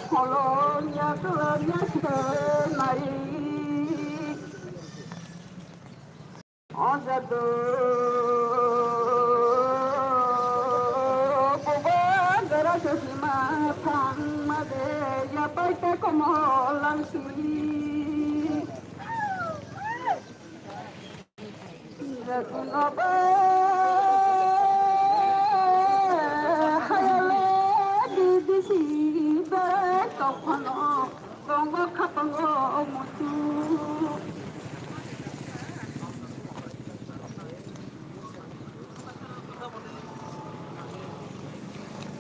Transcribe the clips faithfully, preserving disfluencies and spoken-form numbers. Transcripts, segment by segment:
Kholo ya kala ya sita nai. Ajado buba gara sima thang ma de ya pai ta komo langsi.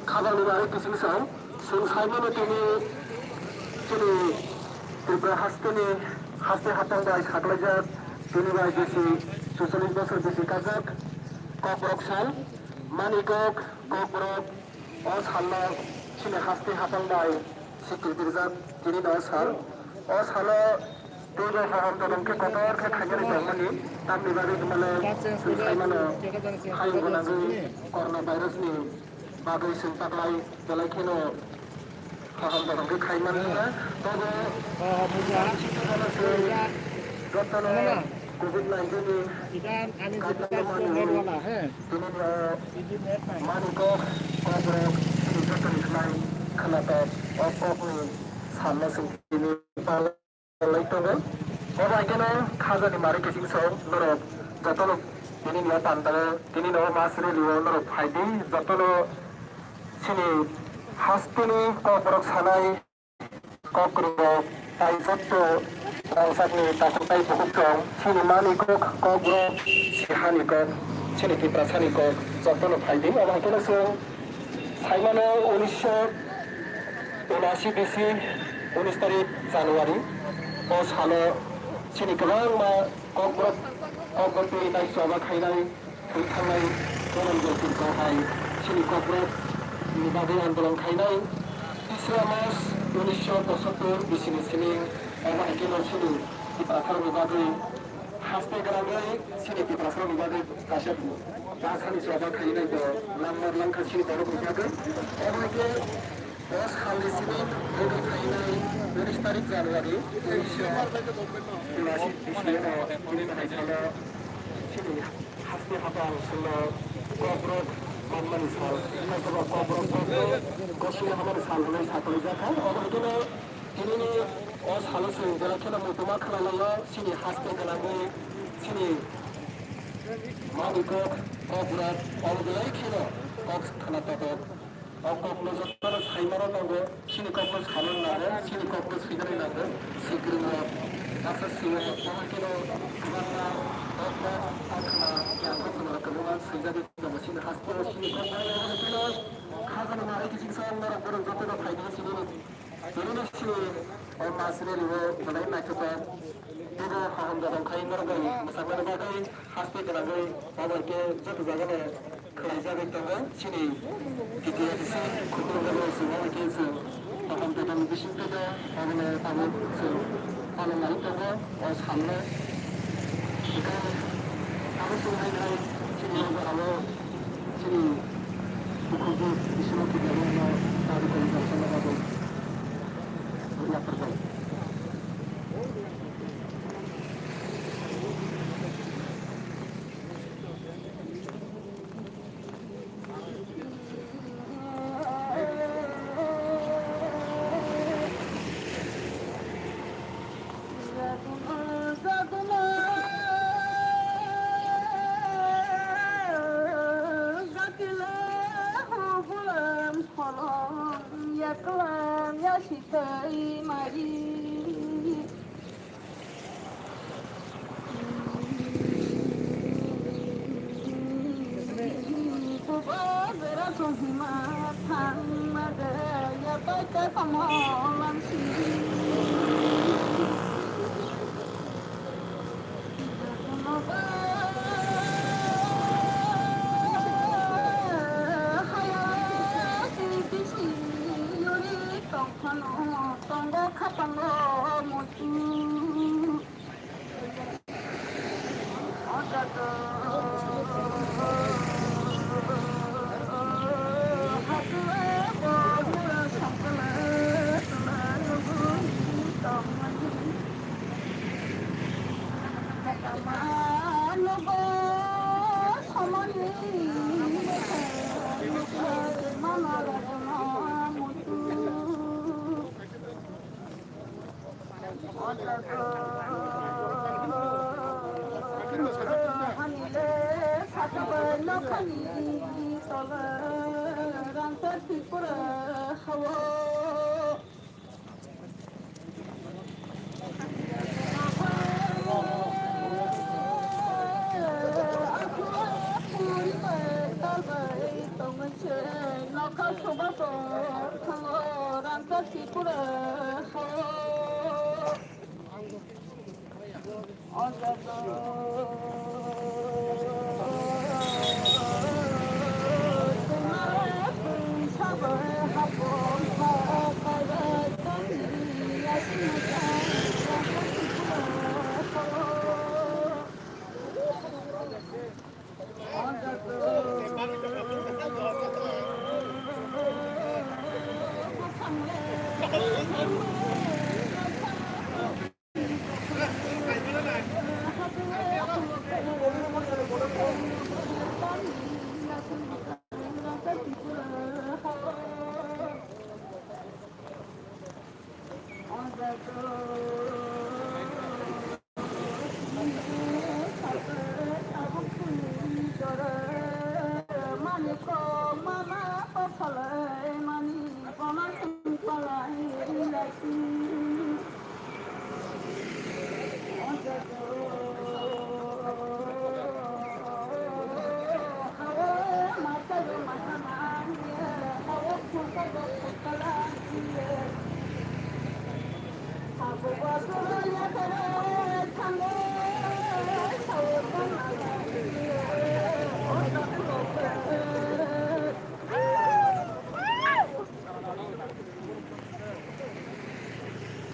Khajani bagwi kiching sao, chwng saimano tini chini Tripura hasteni haste hapang bai saklaijak, tini bai bisi chuchollish bosor bisi kajak Kokborok sal, Manikok Kokborok o salno chini haste hapang bai sikirtirjak tini no sal. O salo teibo hohom todong khe kotor khe khainani tongmani, tamni bagwi hwnmale chwng saimano hayung gwnangwi corona virus ni bagwi chwng taklai belai kheno kaham kaham khe khai man ya. Tobo jotono covid nineteen ni kaisa mani hwnwi tini no mani kok kok rok chini jotoni khlai khwnatok o kok ni salno chwng tini pal lai tongo. Obo hai kheno khajani mari kiching song norok jotono tini no panda tini no mas rally o norok phai di jotono chini hasteni kok borok sanai kok rok tai jotto rangchakni takhuk tai bukhuk chong chini mani kok kok borok si hani kok chini Tiprasani kok jotono phai di obo hai kheno chwng Saimano unisho unashi bisi unis tarik January o salo chini kwbangma kokborok kokborok twi nai choba khainai thwi thangnai Dhananjay Tirkho hai chini kokborok ni bagwi andolon khainai tisra mas unisho pochattor bisini siling omo hai kheno chini Tiprasarokni bagwi Haste gwnangwi chini Tiprasarokni bagwi kaisa bwsani choba khainai bo langmar langkha chini borokni bagwi. Obo hai khe o salni simi bwdwi khainai unis tarik January unisho unasi bisini no tini hai salo chini haste hapang salo kokborok manmani sal, kaitorba kokborok kokborok gosini hamani sal hwnwi sakolaijakha. Obo hai kheno Tinini o salo chwng jela kheno muchungma khwlailaio, chini haste gwnangwi, chini mani kok, kok rok, obo belai kheno kok khna totok. O kokno jotono saimano tongo, chini kokno sano nango, chini kokno swinani nango, swkring rok, baksa sio, omo kheno kwbangma kok rok, kok khna, ya kok khna rok kwbangma swijagwi tongo, chini haste o chini kok khajani manwi kiching sa norok borok jotono phaidi chini. Tini no sini o mas rally o belai naithotok. Teibo kaham kaham khai norok bai mwsaknani bagwi haste gwnangwi obo hai khe joto jagano khlaijagwi tongo. Chini T T A D C khulumjagwi chwng obo hai khe chwng kaham kaham bising twibo obono tabuk chwng palon nai tongo o salno. Hwnkhe abo chwng hai khai chini o jorao chini Bukhukni bisingo kiphilwino dabi kari kaisa nokha bo yapharkha. Tongo khapango muchung. Hamile sachabai nokhani tole rangchak Tripura hao. Nokha soba bo thango rangchak Tripura hao.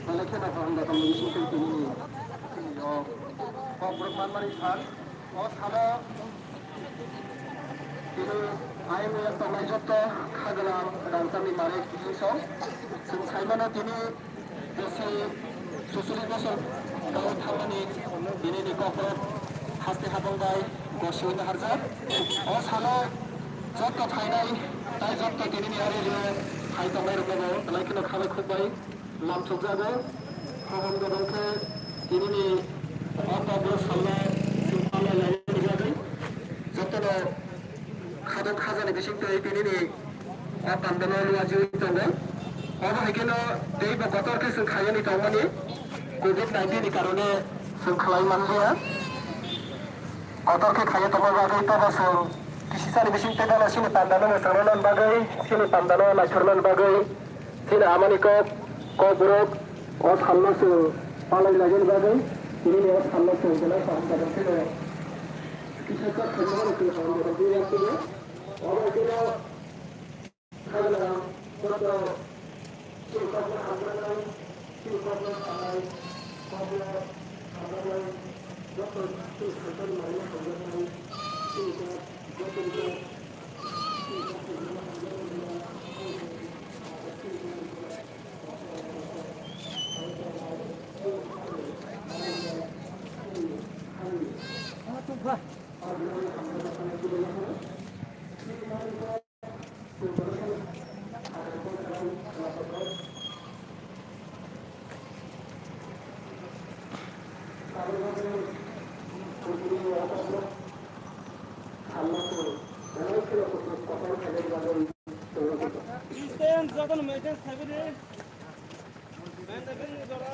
Belai kheno kaham da tongmani bisingtwi tini ni o kokborok manmani sal. O salo tini ayang tongnai joto khajana rangchakni manwi bising song. Chwng saimano tini bosi suchuli bosor kau thangmani tini ni kokborok haste habang bai gosi hwnwi harjak. O salo joto phainai tai joto tini ni ari rio phai tongnai rokno bo belai kheno khabai khukbai. Lamthokjago, hohom gobang khe tinini o kokborok salno chwng palai lainani bagwi jotono khadok khajani bisingtwi tinini o pandano luajiwi tongo. Obo hai kheno teibo kotor khe chwng khaiyani tongmani covid nineteen ni karone chwng khlai manliya. Kotor khe khaiya tongma bagwi tobo chwng kisisani bisingtwi gana chini pandano mwchangna bagwi, chini pandano naithorna bagwi. Chini amani kok, kokborok o salno chwng palai lainani bagwi, tinini o salno chwng belai kaham jagao phano kisa kok khaimano chwng kaham jagao phano. Obo kheno khajana joto chini kokno hamjaknai, chini kokno sanai, kokno hamjaknai joto chini sanjani manwi hamjaknai, chini kok joto ni kok. Distance, jotono maintain khlaibai di. Maintain khlaibai di jora.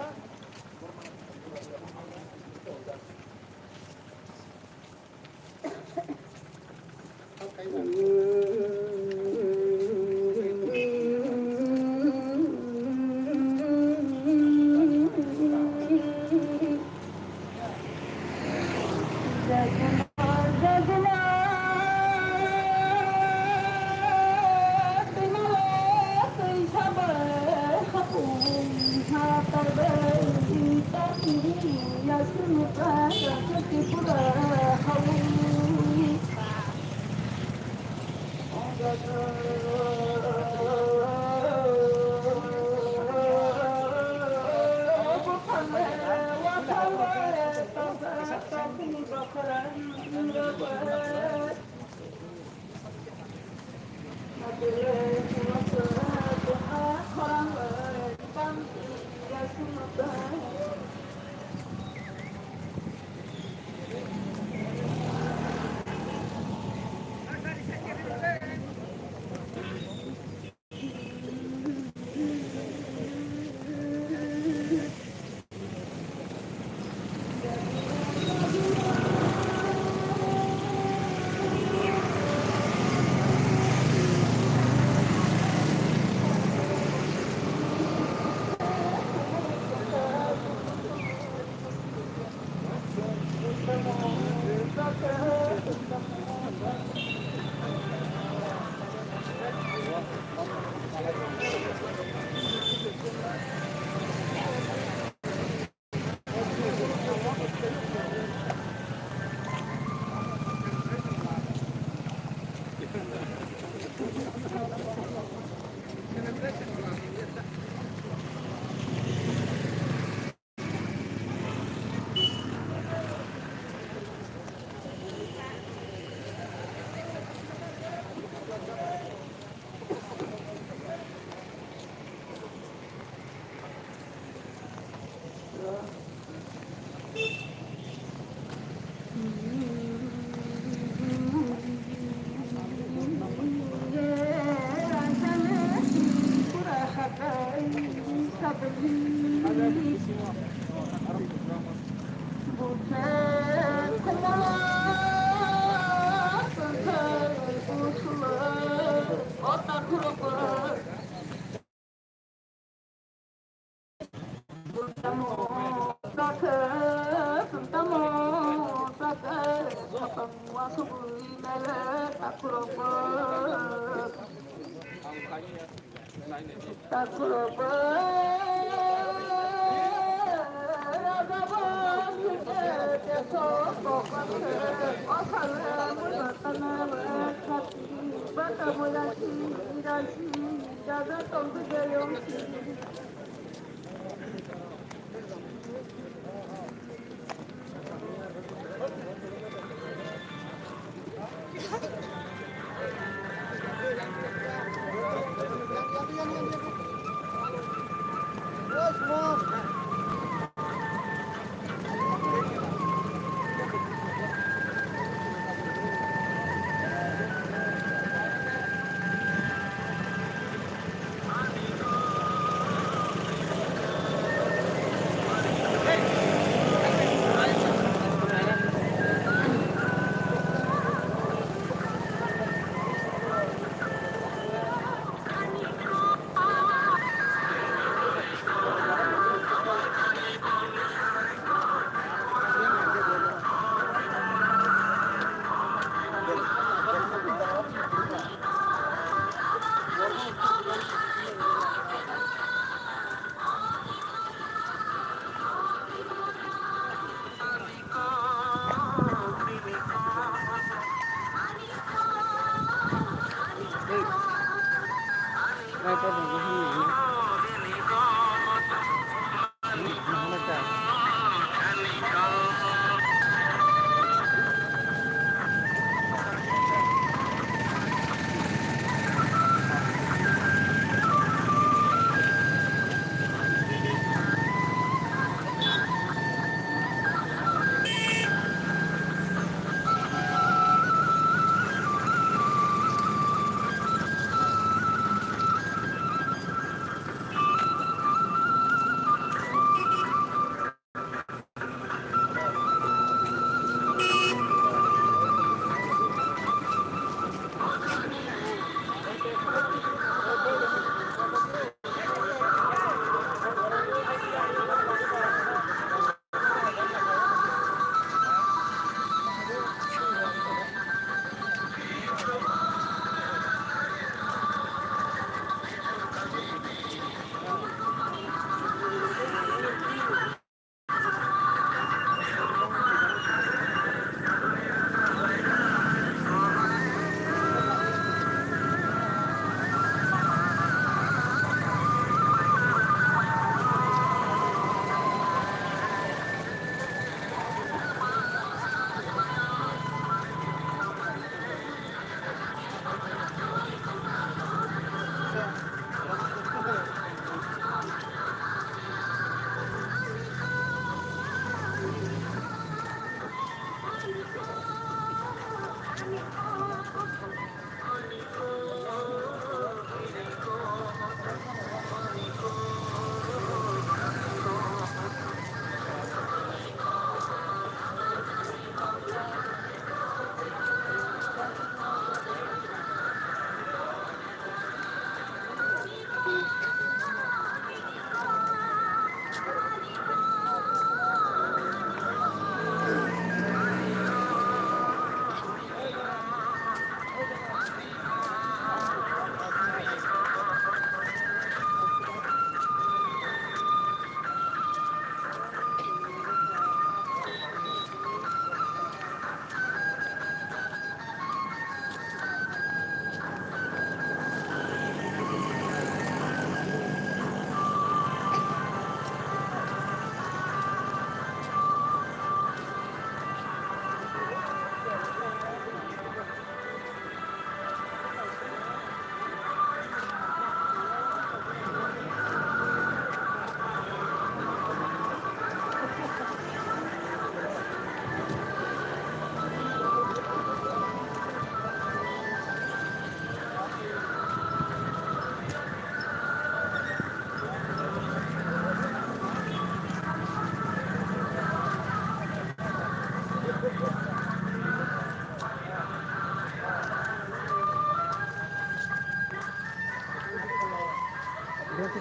Bengki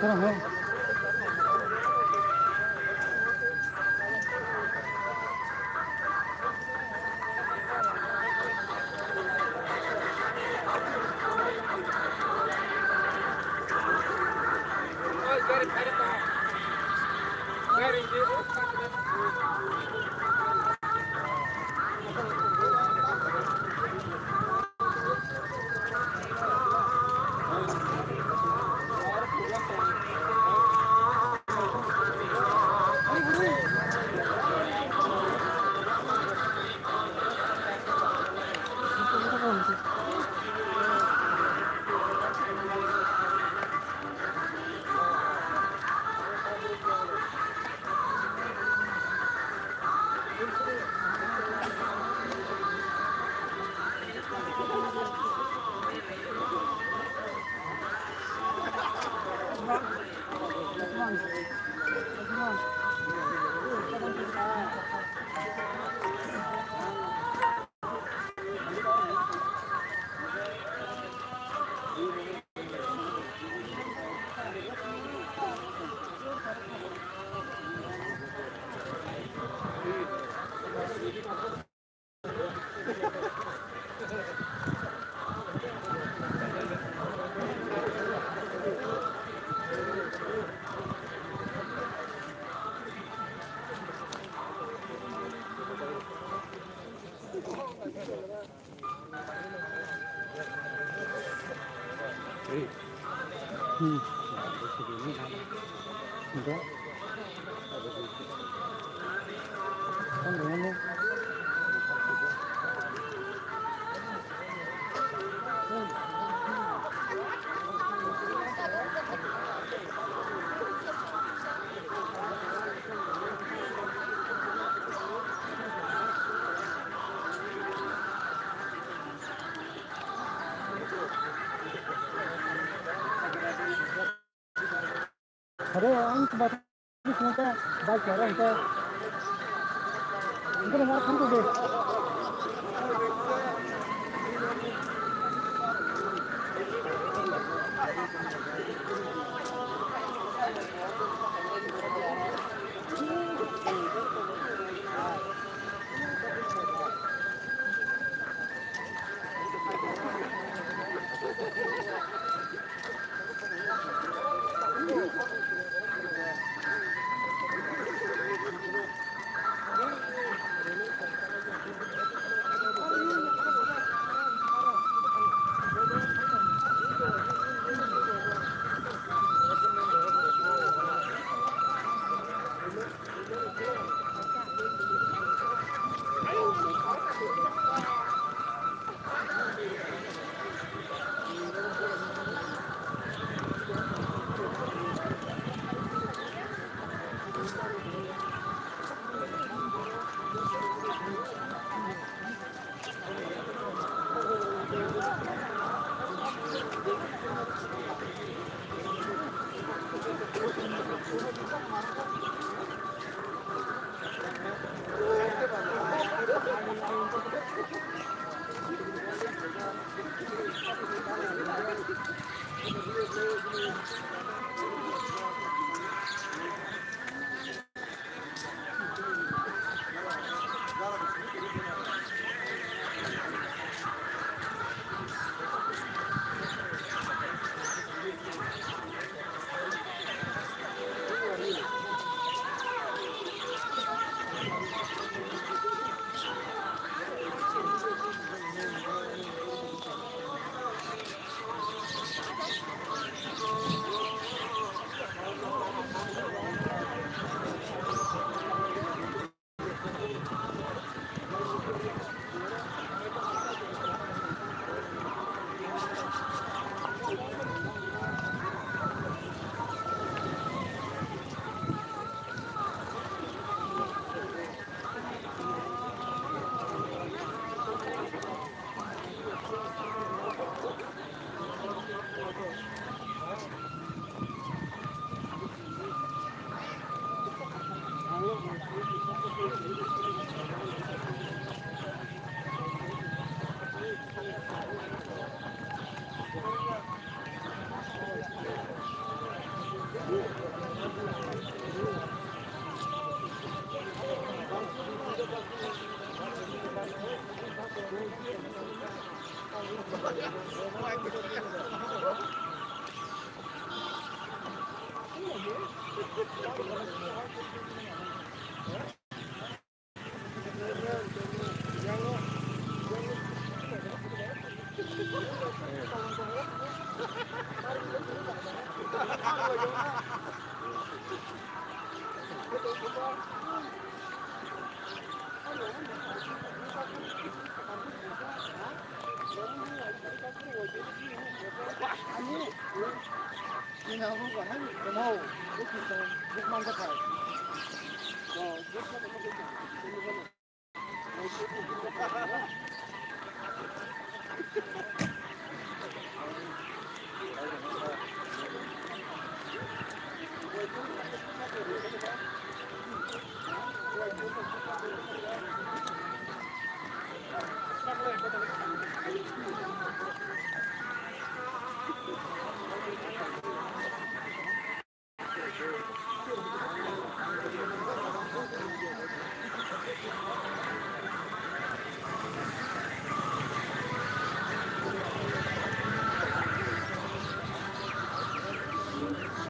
thang ha. Aro ang bike